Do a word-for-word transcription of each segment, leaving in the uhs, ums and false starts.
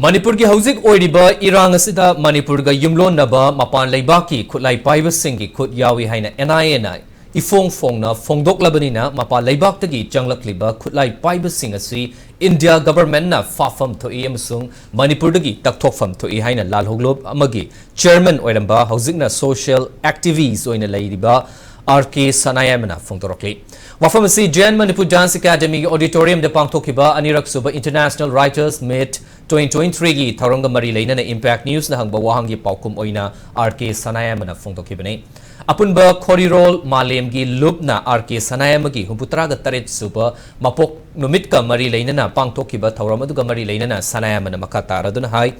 ꯃꯅꯤꯄꯨꯔꯒꯤ ꯍꯧꯖꯤꯛ ꯑꯣꯏꯔꯤꯕ ꯏꯔꯥꯡ ꯑꯁꯤꯗ ꯃꯅꯤꯄꯨꯔꯒ ꯌꯨꯝꯂꯣꯟꯅꯕ ꯃꯄꯥꯟ ꯂꯩꯕꯥꯛꯀꯤ ꯈꯨꯠꯂꯥꯏ ꯄꯥꯏꯕꯁꯤꯡꯒꯤ ꯈꯨꯠ ꯌꯥꯎꯏ ꯍꯥꯏꯅ N I A ꯅ ꯏꯐꯣꯡ ꯐꯣꯡꯅ ꯐꯣꯡꯗꯣꯛꯂꯕꯅꯤꯅ, ꯃꯄꯥꯟ ꯂꯩꯕꯥꯛꯇꯒꯤ ꯆꯪꯂꯛꯂꯤꯕ ꯈꯨꯠꯂꯥꯏ ꯄꯥꯏꯕꯁꯤꯡ ꯑꯁꯤ India government ꯅ ꯐꯥꯐꯝ ꯊꯣꯛꯏ ꯑꯃꯁꯨꯡ ꯃꯅꯤꯄꯨꯔꯗꯒꯤ ꯇꯛꯊꯣꯛꯐꯝ ꯊꯣꯛꯏ ꯍꯥꯏꯅ ꯂꯥꯜꯍꯧꯂꯨꯞ ꯑꯃꯒꯤ chairman ꯑꯣꯏꯔꯝꯕ, ꯍꯧꯖꯤꯛꯅ social activist ꯑꯣꯏꯅ ꯂꯩꯔꯤꯕ R K ꯁꯅꯥꯌꯥꯏꯃꯅ ꯐꯣꯡꯗꯣꯔꯛꯂꯤ꯫ ꯋꯥꯐꯝ ꯑꯁꯤ Jain Manipur Dance Academy ꯒꯤ auditorium ꯗ ꯄꯥꯡꯊꯣꯛꯈꯤꯕ ꯑꯅꯤꯔꯛ ꯁꯨꯕ International Writers Meet twenty twenty-three ꯒꯤ ꯊꯧꯔꯝꯒ ꯃꯔꯤ ꯂꯩꯅꯅ Impact News ꯅ ꯍꯪꯕ ꯋꯥꯍꯪꯒꯤ ꯄꯥꯎꯈꯨꯝ ꯑꯣꯏꯅ R K ꯁꯅꯥꯌꯥꯏꯃꯅ ꯐꯣꯡꯗꯣꯛꯈꯤꯕꯅꯤ꯫ ꯑꯄꯨꯟꯕ ꯈꯣꯔꯤꯔꯣꯜ ꯃꯥꯂꯦꯝꯒꯤ ꯂꯨꯞꯅ R K ꯁꯅꯥꯌꯥꯏꯃꯒꯤ ꯍꯨꯝꯐꯨꯇꯔꯥ ꯇꯔꯦꯠ ꯁꯨꯕ ꯃꯄꯣꯛ ꯅꯨꯃꯤꯠꯀ ꯃꯔꯤ ꯂꯩꯅꯅ ꯄꯥꯡꯊꯣꯛꯈꯤꯕ ꯊꯧꯔꯝ ꯑꯗꯨꯒ ꯃꯔꯤ ꯂꯩꯅꯅ ꯁꯅꯥꯌꯥꯏꯃꯅ ꯃꯈꯥ ꯇꯥꯔꯗꯨꯅ ꯍꯥꯏ,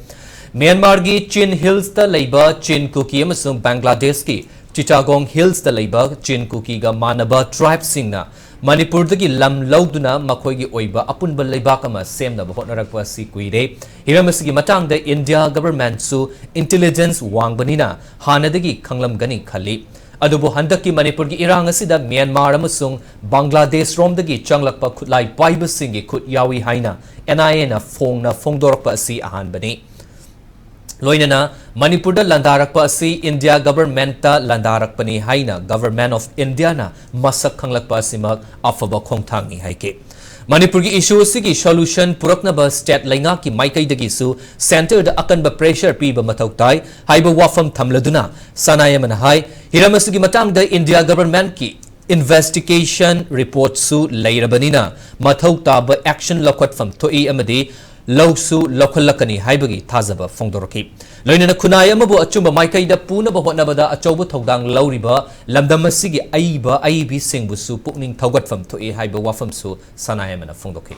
ꯃ꯭ꯌꯥꯟꯃꯥꯔꯒꯤ ꯆꯤꯟ ꯍꯤꯜꯁꯇ ꯂꯩꯕ ꯆꯤꯟ ꯀꯨꯀꯤ ꯑꯃꯁꯨꯡ ꯕꯪꯒ꯭ꯂꯥꯗꯦꯁꯀꯤ ꯆꯤꯇꯥꯒꯣꯡ ꯍꯤꯜꯁꯇ ꯂꯩꯕ ꯆꯤꯟ ꯀꯨꯀꯤꯒ ꯃꯥꯟꯅꯕ ꯇ꯭ꯔꯥꯏꯕꯁꯤꯡꯅ ꯃꯅꯤꯄꯨꯔꯗꯒꯤ ꯂꯝ ꯂꯧꯗꯨꯅ ꯃꯈꯣꯏꯒꯤ ꯑꯣꯏꯕ ꯑꯄꯨꯟꯕ ꯂꯩꯕꯥꯛ ꯑꯃ ꯁꯦꯝꯅꯕ ꯍꯣꯠꯅꯔꯛꯄ ꯑꯁꯤ ꯀꯨꯏꯔꯦ꯫ ꯍꯤꯔꯝ ꯑꯁꯤꯒꯤ ꯃꯇꯥꯡꯗ ꯏꯟꯗꯤꯌꯥ ꯒꯚꯔꯟꯃꯦꯟꯠꯁꯨ ꯏꯟꯇꯦꯂꯤꯖꯦꯟꯁ ꯋꯥꯡꯕꯅꯤꯅ ꯍꯥꯟꯅꯗꯒꯤ ꯈꯪꯂꯝꯒꯅꯤ ꯈꯜꯂꯤ꯫ ꯑꯗꯨꯕꯨ ꯍꯟꯗꯛꯀꯤ ꯃꯅꯤꯄꯨꯔꯒꯤ ꯏꯔꯥꯡ ꯑꯁꯤꯗ ꯃ꯭ꯌꯥꯟꯃꯥꯔ ꯑꯃꯁꯨꯡ ꯕꯪꯒ꯭ꯂꯥꯗꯦꯁꯔꯣꯝꯗꯒꯤ ꯆꯪꯂꯛꯄ ꯈꯨꯠꯂꯥꯏ ꯄꯥꯏꯕꯁꯤꯡꯒꯤ ꯈꯨꯠ ꯌꯥꯎꯏ ꯍꯥꯏꯅ N I A ꯅ ꯐꯣꯡꯅ ꯐꯣꯡꯗꯣꯔꯛꯄ ꯑꯁꯤ ꯑꯍꯥꯟꯕꯅꯤ꯫ ꯂꯣꯏꯅꯅ ꯃꯅꯤꯄꯨꯔꯗ ꯂꯥꯟꯗꯥꯔꯛꯄ ꯑꯁꯤ ꯏꯟꯗꯤꯌꯥ ꯒꯚꯔꯟꯃꯦꯟꯠꯇ ꯂꯥꯟꯗꯥꯔꯛꯄꯅꯤ ꯍꯥꯏꯅ Government of India ꯅ ꯃꯁꯛ ꯈꯪꯂꯛꯄ ꯑꯁꯤꯃꯛ ꯑꯐꯕ ꯈꯣꯡꯊꯥꯡꯅꯤ ꯍꯥꯏꯈꯤ꯫ ꯃꯅꯤꯄꯨꯔꯒꯤ ꯏꯁꯨ ꯑꯁꯤꯒꯤ ꯁꯣꯂꯨꯁꯟ ꯄꯨꯔꯛꯅꯕ ꯁ꯭ꯇꯦꯠ ꯂꯩꯉꯥꯛꯀꯤ ꯃꯥꯏꯀꯩꯗꯒꯤꯁꯨ ꯁꯦꯟꯇꯔꯗ ꯑꯀꯟꯕ ꯄ꯭ꯔꯦꯁꯔ ꯄꯤꯕ ꯃꯊꯧ ꯇꯥꯏ ꯍꯥꯏꯕ ꯋꯥꯐꯝ ꯊꯝꯂꯗꯨꯅ ꯁꯅꯥꯌꯥꯏꯃꯅ ꯍꯥꯏ, ꯍꯤꯔꯝ ꯑꯁꯤꯒꯤ ꯃꯇꯥꯡꯗ ꯏꯟꯗꯤꯌꯥ ꯒꯚꯔꯟꯃꯦꯟꯠꯀꯤ ꯏꯟꯚꯦꯁꯇꯤꯒꯦꯁꯟ ꯔꯤꯄꯣꯔꯠꯁꯨ ꯂꯩꯔꯕꯅꯤꯅ ꯃꯊꯧ ꯇꯥꯕ ꯑꯦꯛꯁꯟ ꯂꯧꯈꯠꯐꯝ ꯊꯣꯛꯏ ꯑꯃꯗꯤ ꯂꯧꯁꯨ ꯂꯧꯈꯠꯂꯛꯀꯅꯤ ꯍꯥꯏꯕꯒꯤ ꯊꯥꯖꯕ ꯐꯣꯡꯗꯣꯔꯛꯈꯤ꯫ ꯂꯣꯏꯅꯅ ꯈꯨꯟꯅꯥꯏ ꯑꯃꯕꯨ ꯑꯆꯨꯝꯕ ꯃꯥꯏꯀꯩꯗ ꯄꯨꯅꯕ ꯍꯣꯠꯅꯕꯗ ꯑꯆꯧꯕ ꯊꯧꯗꯥꯡ ꯂꯧꯔꯤꯕ ꯂꯝꯗꯝ ꯑꯁꯤꯒꯤ ꯑꯏꯕ ꯑꯏꯕꯤꯁꯤꯡꯕꯨꯁꯨ ꯄꯨꯛꯅꯤꯡ ꯊꯧꯒꯠꯐꯝ ꯊꯣꯛꯏ ꯍꯥꯏꯕ ꯋꯥꯐꯝꯁꯨ ꯁꯅꯥꯌꯥꯏꯃꯅ ꯐꯣꯡꯗꯣꯛꯈꯤ꯫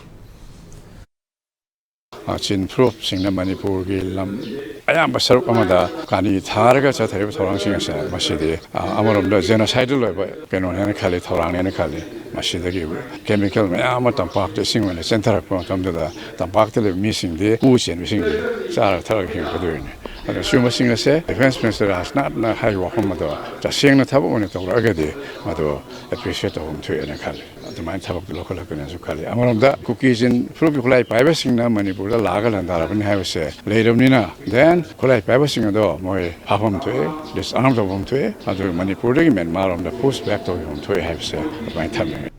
ꯑ, ꯆꯤꯟ ꯐꯨꯔꯨꯞꯁꯤꯡꯅ ꯃꯅꯤꯄꯨꯔꯒꯤ ꯂꯝ ꯑꯌꯥꯝꯕ ꯁꯔꯨꯛ ꯑꯃꯗ ꯀꯥꯅꯤ ꯊꯥꯔꯒ ꯆꯠꯊꯔꯤꯕ ꯊꯧꯔꯥꯡꯁꯤꯡ ꯑꯁꯦ ꯃꯁꯤꯗꯤ, ꯑ, ꯑꯃꯔꯣꯝꯗ ꯖꯦꯅꯣꯁꯥꯏꯗꯜ ꯑꯣꯏꯕ ꯀꯩꯅꯣꯅꯦꯅ ꯈꯜꯂꯤ, ꯊꯧꯔꯥꯡꯅꯦꯅ ꯈꯜꯂꯤ꯫ ꯃꯁꯤꯗꯒꯤ ꯀꯦꯃꯤꯀꯦꯜ ꯃꯌꯥꯝ ꯑꯃ ꯇꯝꯄꯥꯛꯇ ꯏꯁꯤꯡ ꯑꯣꯏꯅ ꯆꯦꯟꯊꯔꯛꯄ ꯃꯇꯝꯗꯨꯗ ꯇꯝꯄꯥꯛꯇ ꯂꯩꯕ ꯃꯤꯁꯤꯡꯗꯤ, ꯀꯨ ꯆꯦꯟꯕꯁꯤꯡꯗꯤ ꯆꯥꯔ ꯊꯛꯑꯒ ꯍꯤꯡꯉꯛꯀꯗꯣꯔꯤꯅꯤ꯫ ꯑꯗꯣ ꯁꯤꯒꯨꯝꯕꯁꯤꯡ ꯑꯁꯦ ꯗꯤꯐꯦꯟꯁ ꯃꯤꯅꯤꯁꯇꯔ ꯔꯥꯖꯅꯥꯊꯅ ꯍꯥꯏꯔꯤꯕ ꯋꯥꯐꯝ ꯑꯗꯣ ꯇꯁꯦꯡꯅ ꯊꯕꯛ ꯑꯣꯏꯅ ꯇꯧꯔꯛꯑꯒꯗꯤ ꯃꯗꯨ ꯑꯦꯄ꯭ꯔꯤꯁꯤꯌꯦꯠ ꯇꯧꯐꯝ ꯊꯣꯛꯑꯦꯅ ꯈꯜꯂꯤ꯫ ꯑꯗꯨꯃꯥꯏꯅ ꯊꯕꯛꯇꯨ ꯂꯧꯈꯠꯂꯛꯀꯅꯤꯁꯨ ꯈꯜꯂꯤ꯫ ꯑꯃꯔꯣꯝꯗ ꯀꯨꯀꯤꯁꯤꯡ ꯐꯨꯔꯨꯞꯀꯤ ꯈꯨꯠꯂꯥꯏ ꯄꯥꯏꯕꯁꯤꯡꯅ ꯃꯅꯤꯄꯨꯔꯗ ꯂꯥꯛꯑꯒ ꯂꯥꯟꯗꯥꯔꯕꯅꯤ ꯍꯥꯏꯕꯁꯦ ꯂꯩꯔꯕꯅꯤꯅ, ꯗꯦꯟ ꯈꯨꯠꯂꯥꯏ ꯄꯥꯏꯕꯁꯤꯡ ꯑꯗꯣ ꯃꯣꯏ ꯐꯥꯐꯝ ꯊꯣꯛꯑꯦ, ꯗꯤꯁꯑꯥꯔꯝ ꯇꯧꯐꯝ ꯊꯣꯛꯑꯦ꯫ ꯑꯗꯨ ꯃꯅꯤꯄꯨꯔꯗꯒꯤ ꯃ꯭ꯌꯥꯟꯃꯥꯔ ꯂꯣꯝꯗ ꯄꯨꯁ ꯕꯦꯛ ꯇꯧꯐꯝ ꯊꯣꯛꯑꯦ ꯍꯥꯏꯕꯁꯦ ꯑꯗꯨꯃꯥꯏꯅ ꯊꯝꯅꯤꯡꯉꯤ꯫